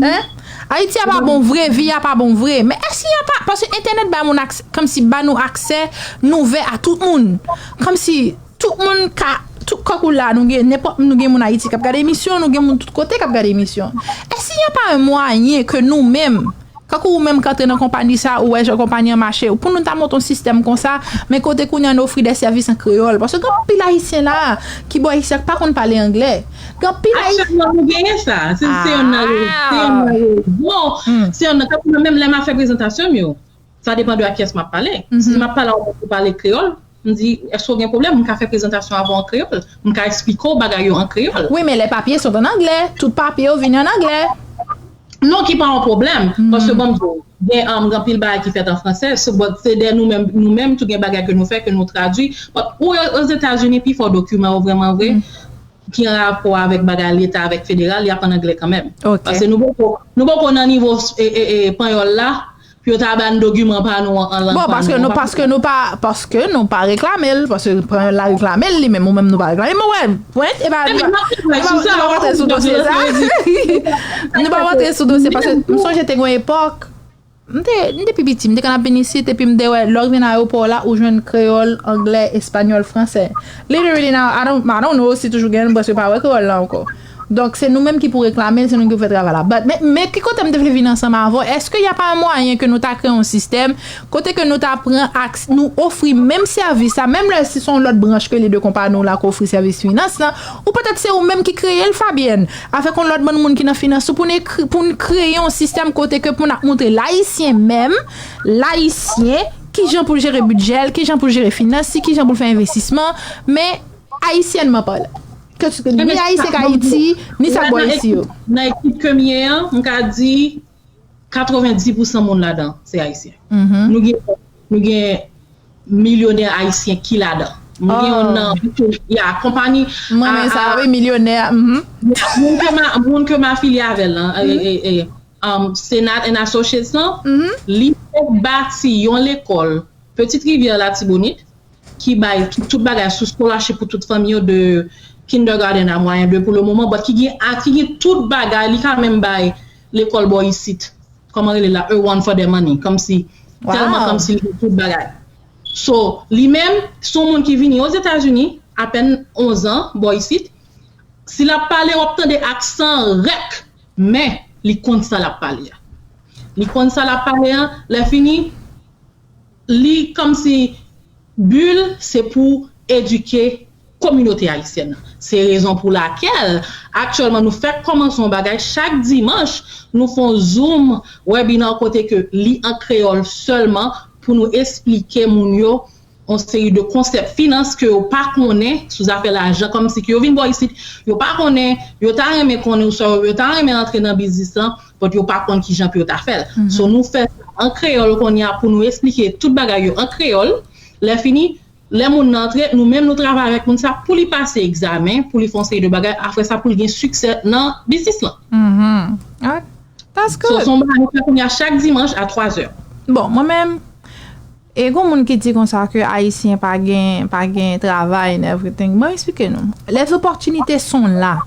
Hein? Ayiti a pa bon vre, vi a pa bon vre. Men èske y a pa, paske entènèt ba moun aksè, kòmsi ba nou aksè, nou ouvè a tout moun. Kòmsi tout moun ka, tout kankou la, nou gen, nenpòt, nou gen moun Ayiti k ap gade emisyon, nou gen moun tout kote k ap gade emisyon. Èske y a pa yon mwayen ke nou menm, kankou ou menm k antre nan konpayi sa, ou wè jan konpayi an mache, pou nou ta monte yon sistèm konsa, men kote kounye a nou ofri de sèvis an kreyòl? Paske gen anpil Ayisyen la, ki bò isi a, k pa konn pale anglè. Gen anpil Ayisyen. Aktyèlman, nou genyen sa. Se, se yon nan re- se yon nan rezon. Se yon nan, kankou mwen menm, lè m ap fè prezantasyon m yo, sa depann de ak kiyès m ap pale. Si m ap pale a yon moun ki pale kreyòl, m di, èske w gen pwoblèm? M ka fè prezantasyon avè w an kreyòl. M ka eksplike w bagay yo an kreyòl. Wi, men les papiers sont en anglais. Tout papye yo vini an anglè. Non, ki pa yon pwoblèm. Paske, bon, m di w, gen, um, gen anpil bagay ki fèt an fransè. Se, bon, se de nou menm, nou menm tou gen bagay ke nou fè, ke nou tradui. But, ou, Ozetazini, pifò dokiman yo vrèman vre, ki an rapò avèk bagay leta, avèk federal, y ap an anglè kanmenm. Paske nou poko, nou poko nan nivo, e, e, e, panyòl la, pou yo ta ba n dokiman pa nou an, an lang pa nou an. Bon, paske nou, paske nou pa, paske nou pa reklame l, paske panyòl la reklame l, li menm, ou menm nou pa reklame. Men wè, pwent, e pa, nou pa, nou pa rantre sou dosye sa. Nou pa rantre sou dosye, paske m sonje te gen yon epòk, m te, m te pi piti, m te konn ap vin isit, epi m te wè, lè w vin ayewopò la, ou jwenn kreyòl, anglè, espanyòl, fransè. Literally now, I don't, I don't know si toujou gen, m prèske pa wè kreyòl la ankò. Donk, se nou menm ki pou reklame l, se nou ki pou fè travay la. But, men, men ki kote m te vle vin ansanm avè w, èske y a pa yon mwayen ke nou ta kreye yon sistèm kote ke nou ta pran aks-, nou ofri menm sèvis la, menm lè si se yon lòt branch ke li de konpayi nou la k ofri sèvis finans lan, ou petèt se ou menm ki kreye l, Fabienne, avèk yon lòt bann moun ki nan finans, pou n ekri, pou n kreye yon sistèm kote ke pou n ap montre Layisyen menm, Layisyen, kijan pou l jere bidjè l, kijan pou l jere finans li, kijan pou l fè envestisman, men ayisyènman palan. Ke, ke ni Ayisyen k Ayiti, ni sa k bò isi yo. Nan ekip ke m ye an, m ka di katrevendi pousan moun ladan, se Ayisyen. Nou gen, nou gen milyonè Ayisyen ki ladan. Nou gen yon nan, ya, konpayi, m renmen sa, wi, milyonè. Ya, moun ke m a, moun ke m afilye avè l lan, e, e, e, um, Senat and Associates lan, li te bati yon lekòl, Petite Rivière, Latibonit, ki bay tout, tout bagay sou scholarship pou tout fanmi yo de kindergarten a mwayen de pou le moman, but ki gen, a, ki gen tout bagay, li ka menm bay lekòl bò isit. Kòman rele la, a one for their money, kòmsi, tèlman kòmsi li gen tout bagay. So, li menm, se yon moun ki vini Ozetazini, apèn onz an, bò isit. Si l ap pale, w ap tande aksan rèk, men li konn sa l ap pale a. Li konn sa l ap pale a, lè fini, li kòmsi bi l se pou edike kominote ayisyèn nan. Se rezon pou lakèl, aktyèlman, nou fèk kòmanse yon bagay, chak dimanch, nou fè yon Zoom webinar kote ke li an kreyòl sèlman pou nou esplike moun yo yon seri de konsèp finans ke yo pa konnen sou zafè lajan, kòmsi ke yo vin bò isit, yo pa konnen, yo ta renmen konnen ou sa, yo ta renmen antre nan biznis lan, but yo pa konn kijan pou yo ta fè l. So, nou fè sa an kreyòl kounye a pou nou esplike tout bagay yo an kreyòl. Lè fini, lè moun nan antre, nou menm nou travay avèk moun sa pou li pase egzamen, pou li fè yon seri de bagay, apre sa pou li gen siksè nan biznis lan. Ah, that's good. So, se yon bagay nou fè kounye a chak dimanch a twa zè. Bon, mwen menm, e gon moun ki di konsa ke Ayisyen pa gen, pa gen travay and everything. Mwen eksplike nou. Les opportunités sont là.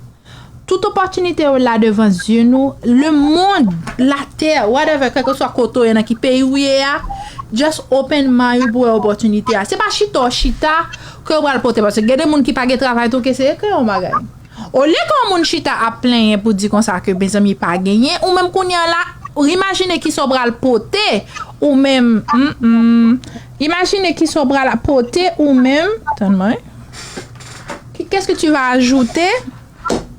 Tout opòtinite yo la devan zye nou. Le monde, la terre, whatever, kèlkeswa kote w ye, nan ki peyi w ye a, just open mind ou pou wè opòtinite a. Se pa chita w chita ke w pral pote, paske gen de moun ki pa gen travay tou ke se yo kreye yon bagay. Olye ke yon moun chita ap plenyen pou di konsa ke mezanmi pa genyen, ou menm kounye a la, imajine kisa w pral pote ou menm. Imajine kisa w pral pote ou menm. Tann mwen. Qu'est-ce que tu vas ajouter?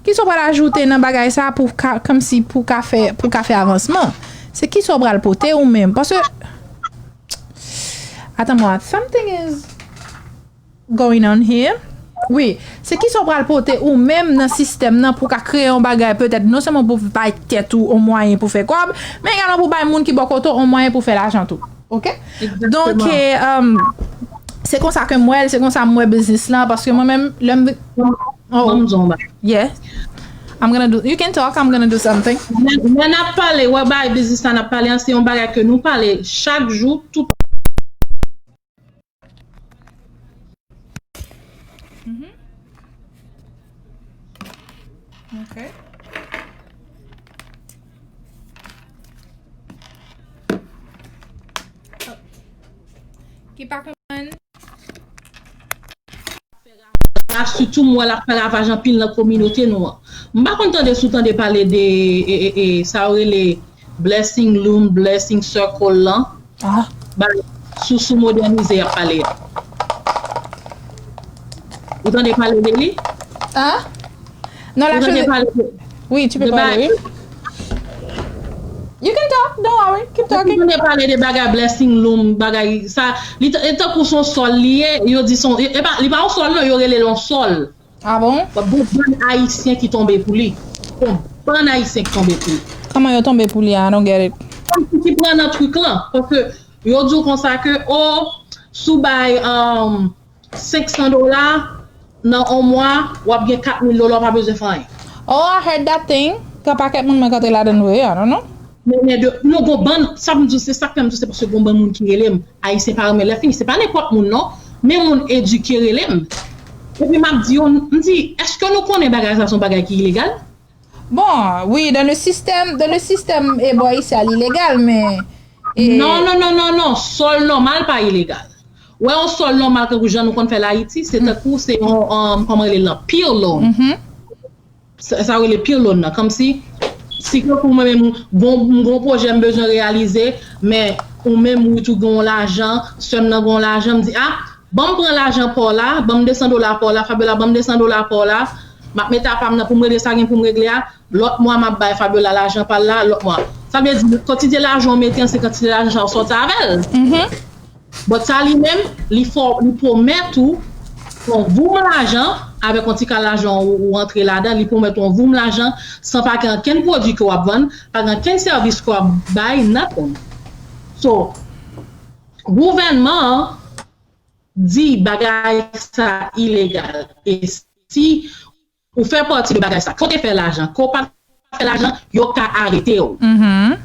Kisa w pral ajoute nan bagay sa pou ka, kòmsi pou ka fè, pou ka fè avansman? Se kisa w pral pote ou menm? Paske, attends-moi, something is, going on here? Wi, se kisa w pral pote ou menm nan sistèm nan pou ka kreye yon bagay, petèt non sèlman pou bay tèt ou yon mwayen pou fè kòb, men egalman pou bay moun ki bò kote w yon mwayen pou fè lajan tou. Oke? Donk, Egzakteman. eh, um, se konsa ke m wè l, se konsa m wè biznis lan, paske mwen menm, lè m. Oh, Ban m di w yon bagay. Yeah. I'm gonna do, you can talk, I'm gonna do something. Lè lè n ap pale, wè bagay biznis la n ap pale an, se yon bagay ke nou pale chak jou, tout Mhm. Ok. Ki pa konprann. la, sitou m wè l ap fè ravaj anpil nan kominote nou an. M pa konn tande si w tande pale de e, e, e, sa yo rele Blessing Loom, Blessing Circle lan. Ah. Ba, sou, sou modènize y ap pale a. Ou tande pale de li? Ah? Non, la Ou tande chose. Pale de Oui, tu peux de parler, bagay oui. You can talk, don't worry, keep Ou talking. tande pale de bagay Blessing Loom, bagay sa, li t- li tankou son sòl li ye, yo di son, e pa, li pa yon sòl non, yo rele l yon sòl. Ah bon? Bon, bon, bann Ayisyen ki tonbe pou li. Bon, bann Ayisyen ki tonbe pou li. Kòman yo tonbe pou li a? I don't get it. Kòmsi ki pran nan trik lan. Paske yo di w konsa ke, o, si w bay um, senk san dola, nan yon mwa, w ap gen kat mil dola, w pa bezwen fè anyen. Oh, I heard that thing. Gen pakèt moun mwen kontre ladan vre, I don't know. Men, men de, nou gon bann, sa m di w, se sa k fè m di w, se paske gon bann moun ki rele m. Ayisyen pa renmen lè fini, se pa nenpòt moun non, men moun edike rele m. Epi m ap di yo, m di, èske nou konnen bagay sa se yon bagay ki ilegal? Bon, wi, dans le système, dans le système, e bò isi a li legal, men. E, Non, non, non, non, non. Sòl nòmal pa ilegal. Wè yon sòl nòmal kankou jan nou konn fè l Ayiti, se tankou se yon, um, kòman rele l lan, pier loan. Mhm. Sa sa rele pier loan nan. Kòmsi, si kankou mwen menm, gon, gon pwojè m bezwen reyalize, men ou menm ou tou gen yon lajan, sè m nan gen yon lajan, m di, a, ban m pran lajan pa w la, ban m de san dola pa w la, Fabiola, ban m de san dola pa w la, m ap mete apa m nan pou m regle sa gen pou m regle a, lòt mwa m ap bay Fabiola lajan pa l la, lòt mwa. Sa vle di, kantite lajan w mete an, se kantite lajan sa w sòti avè l. Mhm. But sa li menm, li fè w, li pwomèt ou yon voum lajan, avèk yon ti kal lajan ou, ou antre ladan, li pwomèt ou yon voum lajan, san pa gen ankenn pwodui ke w ap vann, pa gen ankenn sèvis ke w ap bay, nothing. So, gouvènman an di bagay sa ilegal. E si ou fè pati de bagay sa, ke w te fè lajan, ke w pa t fè lajan, yo ka arete w. Mhm.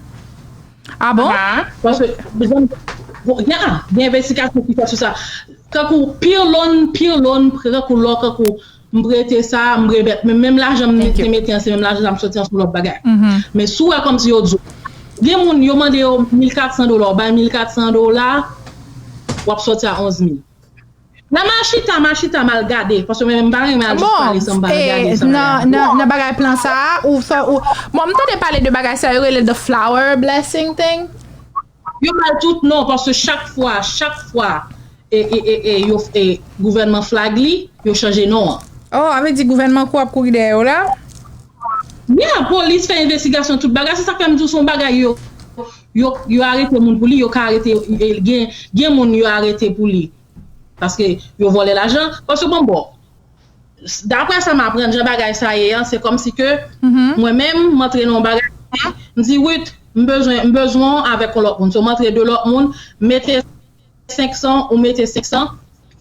Ah bon? Paske, gen, gen envestigasyon ki fèt sou sa. Kankou pier loan, pier loan, kankou lò, kankou m prete sa, m remèt. Men menm lajan m te mete an, se menm lajan sa m soti an sou lòt bagay. Mhm. Men si w wè kòmsi yo di w, gen moun, yo mande yo mil kat san dola, w bay mil kat san dola, w ap sòti a onz mil. La m al chita, m al chita, m al gade. Paske mwen menm m pa renmen al jis Bon, pale san m pa al e, gade sa m al nan, gade. nan, nan bagay plan sa a, ou sa, ou, bon, m tande pale de bagay sa, yo rele the flower blessing thing. Yo bay tout non, paske chak fwa, chak fwa, e, e, e, e, yo, e, gouvènman flag li, yo chanje non an. Oh, sa vle di gouvènman kou ap kouri dèyè yo la? Yeah, polis fè envestigasyon, tout bagay. Se sa k fè m di w se yon bagay yo, yo, yo arete moun pou li, yo ka arete, e, gen, gen moun yo arete pou li. Paske yo vòlè lajan. Paske bon, bon, daprè sa m aprann, jan bagay sa ye an, se kòmsi ke Mhm. mwen menm, m antre nan yon bagay, m di, Ruth, m bezwen, m bezwen w avèk yon lòt moun. So, m antre de lòt moun, mete senk san, ou mete senk san,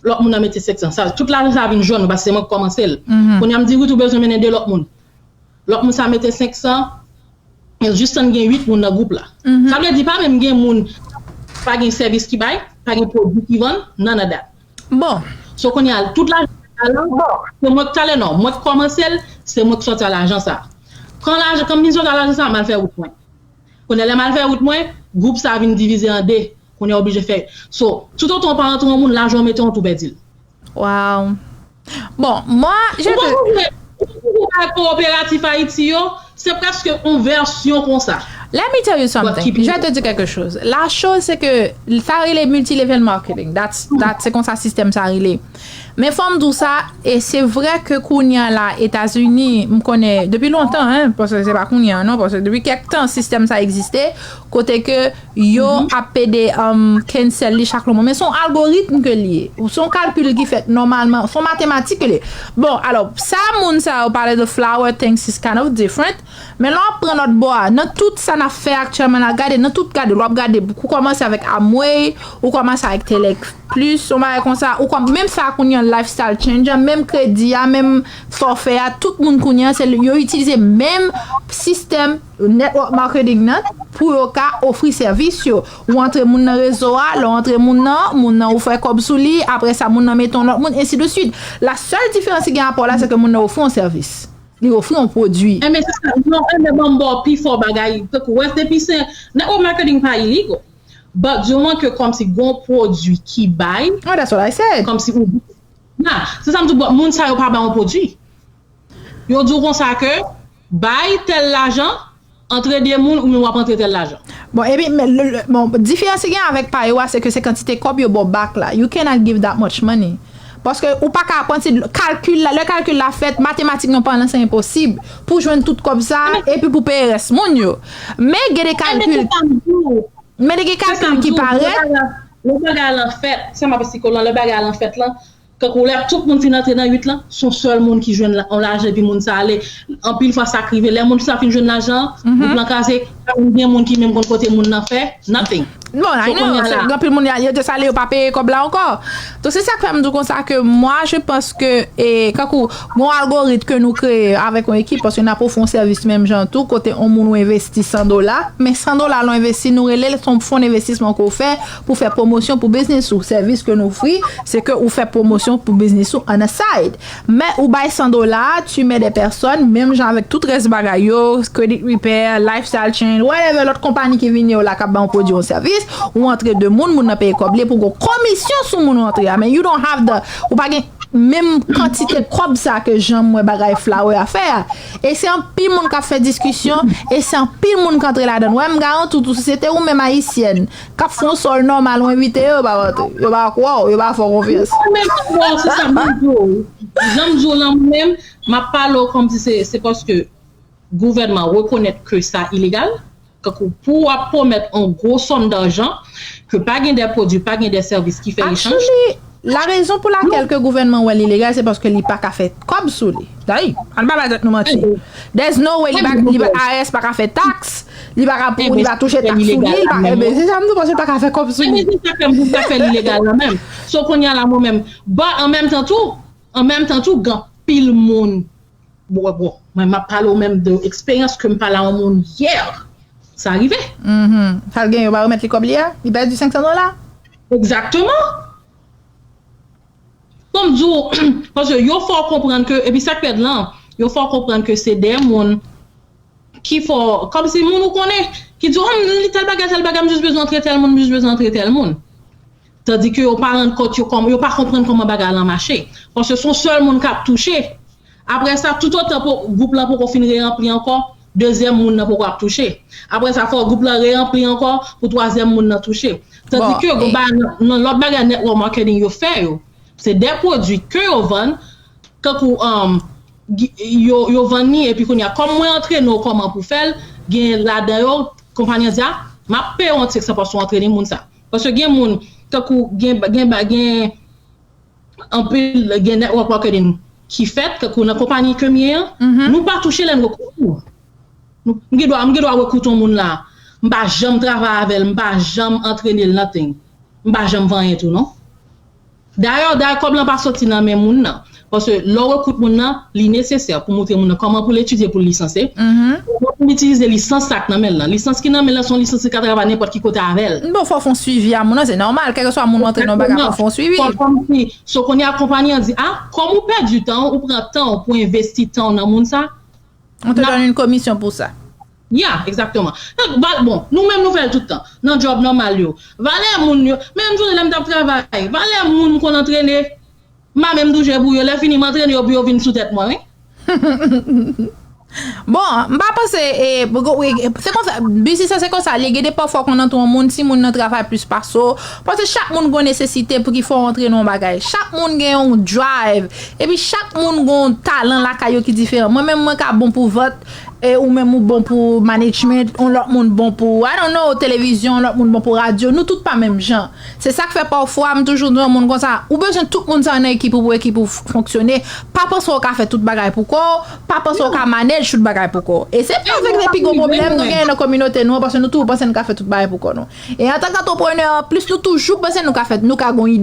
lòt moun nan mete senk san. Sa, tout lajan sa vin jwenn ou, paske se mwen ki kòmanse l. Mhm. Kounye a m di, Ruth, ou bezwen mennen de lòt moun. Lòt moun sa mete senk san, e jis tann gen uit moun nan gwoup la. Mhm. Sa vle di pa menm gen moun, pa gen sèvis ki bay, pa gen pwodui ki vann, none of that. Bon. So kounye a, tout lajan sa la, se mwen ki talè non, mwen ki kòmanse l, se mwen ki sòti a lajan sa. Kan lajan, kan m vin sòti a lajan sa, m al fè wout mwen. Kounye a lè m al fè wout mwen, gwoup sa vin divize an de. Kounye a oblije fè. So, toutotan w pa rantre yon moun, lajan w mete an tou pèdi l. Wow. Bon, moi, je Ou te... konprann? Ou konprann kooperatif Ayiti yo, se prèske yon vèsyon konsa. Let me tell you something. Je vais te dire quelque chose. La chose, c'est que ça rele multi-level marketing. That's, that, c'est comme ça système ça rele. Men fò m di w sa, e se vre ke kounye a la, Etazini, m konnen depi lontan, hein, paske se pa kounye a, non, paske depi kèk tan, sistèm sa egziste, kote ke yo ap pede um, cancel li chak lomon. Men se yon algoritm ke li ye. Se yon kalkil ki fèt nòmalman, se yon matematik ke li ye. Bon, alò, sa moun sa yo pale de flower things is kind of different. Men lè w ap pran lòt bò a, nan tout sa n ap fè aktyèlman la, gade, nan tout gade, lè w ap gade, ou kòmanse avèk Amway, ou kòmanse avèk Telek Plus, yon bagay konsa, ou kòm, menm sa kounye an lifestyle change, menm kredi a, menm fòfè a, tout moun kounye an, se yo itilize menm sistèm network marketing nan pou yo ka ofri sèvis yo. Ou antre moun nan rezo a, lè w antre moun nan, moun nan ou fè kòb sou li, apre sa moun nan mete yon lòt moun, ensi de swit. La sèl diferans ki gen apò la, se ke moun nan ofri yon sèvis. Li ofri yon pwodui. Enben, se sa, non, enben, ban m ba w pi fò bagay. Tankou, wè, depi se, network marketing pa illegal. But, du moment ke kòmsi gon pwodui ki bay, Oh, that's what I said. Kòmsi ou. Nah, se sa m di w, but moun sa yo pa bay yon pwodui. Yo di w konsa ke, bay tèl lajan, antre de moun, ou menm w ap antre tèl lajan. Bon, epi, men, le, le, bon, diferans ki gen avèk pa yo a, se ke se kantite kòb yo ba w back la. You cannot give that much money. Paske ou pa ka aprann si kalkil la, lè kalkil la fèt, matematik nan palan se enposib pou jwenn tout kòb sa, epi pou peye rès moun yo. Men gen de kalkil, men gen kalkil ki parèt. Lè bagay lan fèt, sa m ap esplike w lan, lè bagay lan fèt lan, kankou lè tout moun fin antre nan uit lan, se yon sèl moun ki jwenn yon lajan epi moun sa ale. Anpil fwa sa k rive, lè moun sa fin jwenn lajan an, gwoup lan kraze, pa konn gen moun ki menm konn kote moun nan fè, nothing. Bon, I know, gen anpil moun yo te sale, yo pa peye kòb la ankò. Donk se sa k fè m di w konsa ke mwa je panse ke, e, kankou, gon algorit ke nou kreye avèk yon ekip, paske n ap ofri yon sèvis menm jan tou, kote yon moun ou envesti san dola, men san dola lè w envesti, nou rele l se yon fon envestisman ke w fè pou fè pwomosyon pou biznis ou. Sèvis ke nou ofri, se ke ou fè pwomosyon pou biznis ou on the side. Men ou bay san dola, tu mets des personnes, menm jan avèk tout rès bagay yo, credit repair, lifestyle change, whatever, lòt konpani ki vini yo la k ap ba yon pwodui, yon sèvis, ou antre de moun, moun nan peye kòb li, pou gon komisyon sou moun ou antre a, men you don't have the, ou pa gen menm kantite kòb sa ke jan m wè bagay flower a fè a. E se anpil moun k ap fè diskisyon, e se anpil moun k antre ladan l. Wè, m garanti w tou, si se te ou menm ayisyèn, k ap fè yon sòl nòmal, ou envite yo, yo pa antre. Yo pa kwè w, yo pa fè w konfyans. Mwen menm, bon, se sa m di w. Jan m di w lan, mwen menm, m ap pale w kòmsi se, se paske gouvènman rekonèt ke sa ilegal. Kankou pou w ap pwomèt yon gwo sòm dajan, ke pa gen de pwodui, pa gen de sèvis ki fè echanj. Actually, la raison pour laquelle ke gouvènman wè l ilegal, se paske li pa ka fè kòb sou li. Dayè, ann pa bay tèt nou manti. There's no way li pa, li pa, I R S pa ka fè taks, li pa ka, li pa touche taks sou li, li pa, enben, se sa m di w, paske li pa ka fè kòb sou li. Enben, se sa k fè m di w pa fè l ilegal la menm. So, kounye a la, mwen menm, but an menm tan tou, an menm tan tou, gen anpil moun, bon, bon, mwen, m ap pale w menm de eksperyans ke m pale a yon moun yè. Sa rive. Sa l gen, yo pa remèt li kòb li a? Li pèdi senk san dola? Egzakteman. Bon, m di w, paske yo fè w konprann ke, epi sa k pi rèd lan, yo fè w konprann ke se de moun ki fè w, kòmsi moun ou konnen, ki di w, oh, m li tèl bagay, tèl bagay, m jis bezwen antre tèl moun, m jis bezwen antre tèl moun. Tandi ke yo pa rann kont, yo kòm, yo pa konprann kòman bagay lan mache. Paske se yon sèl moun k ap touche. Apre sa, toutotan gwoup lan poko fin reranpli ankò, dezyèm moun nan poko ap touche. Apre sa, fò gwoup lan reranpli ankò pou twazyèm moun nan touche. Tandi ke nan lòt bagay network marketing yo fè yo, se de pwodui ke yo vann, kankou yo, yo vann li, epi kounye a, kòm mwen antrene w kòman pou fè l, gen ladan yo, konpayi an di, a, m ap peye w yon ti ekstrè paske w antrene moun sa. Paske gen moun, kankou gen, gen, gen, anpil gen network marketing ki fèt, kankou nan konpayi ke m ye an, nou pa touche lè n rekrite moun. M gen dwa, m gen dwa rekrite yon moun la, m pa janm travay avè l, m pa janm antrene l nothing. M pa janm fè anyen tou non. Dayè, dayè kòb lan pa soti nan men moun nan. Paske lè w rekrite moun nan, li nesesè pou montre moun nan kòman pou l etidye pou l lisanse, kòman pou l itilize lisans sa k nan men l lan. Lisans ki nan men l lan se yon lisans li ka travay nenpòt ki kote avè l. Bon, fò w fè yon swivi a moun nan, se nòmal, kèlkeswa moun ou antre nan bagay, fò w fè yon swivi. So, kounye a konpayi an di, a, kòm ou pèdi tan w, ou pran tan w pou envesti tan w nan moun sa, on te donne une commission pour ça. Ya, egzakteman. Donk, bon, nou menm nou fè l tout tan. Nan djòb nòmal yo. Valè moun yo, menm jounen lè m t ap travay, valè moun m konn antrene, m pa menm touche pou yo. Lè fini m antrene yo pou yo vin sou tèt mwen, wi. Bon, m pa panse, e, se konsa, biznis sa se konsa, li gen de pafwa konn antre yon moun, si moun nan travay plis pase w, paske chak moun gon nesesite pou ki fè w antre nan yon bagay. Chak moun gen yon drive, epi chak moun gon talan lakay yo ki diferan. Mwen menm, mwen ka bon pou vant, e ou menm ou bon pou management, yon lòt moun bon pou, I don't know, televizyon, yon lòt moun bon pou radyo, nou tout pa menm jan. Se sa k fè pafwa m toujou di yon moun konsa, ou bezwen tout moun sa nan ekip ou pou ekip ou fonksyone. Pa panse w ka fè tout bagay pou kò w, pa panse w ka manage tout bagay pou kò w. E se pa vre ke se pi gwo pwoblèm nou genyen nan kominote nou an, paske nou toujou panse nou ka fè tout bagay pou kò nou. E antanke antreprenè, anplis nou toujou panse nou ka fè, nou ka gon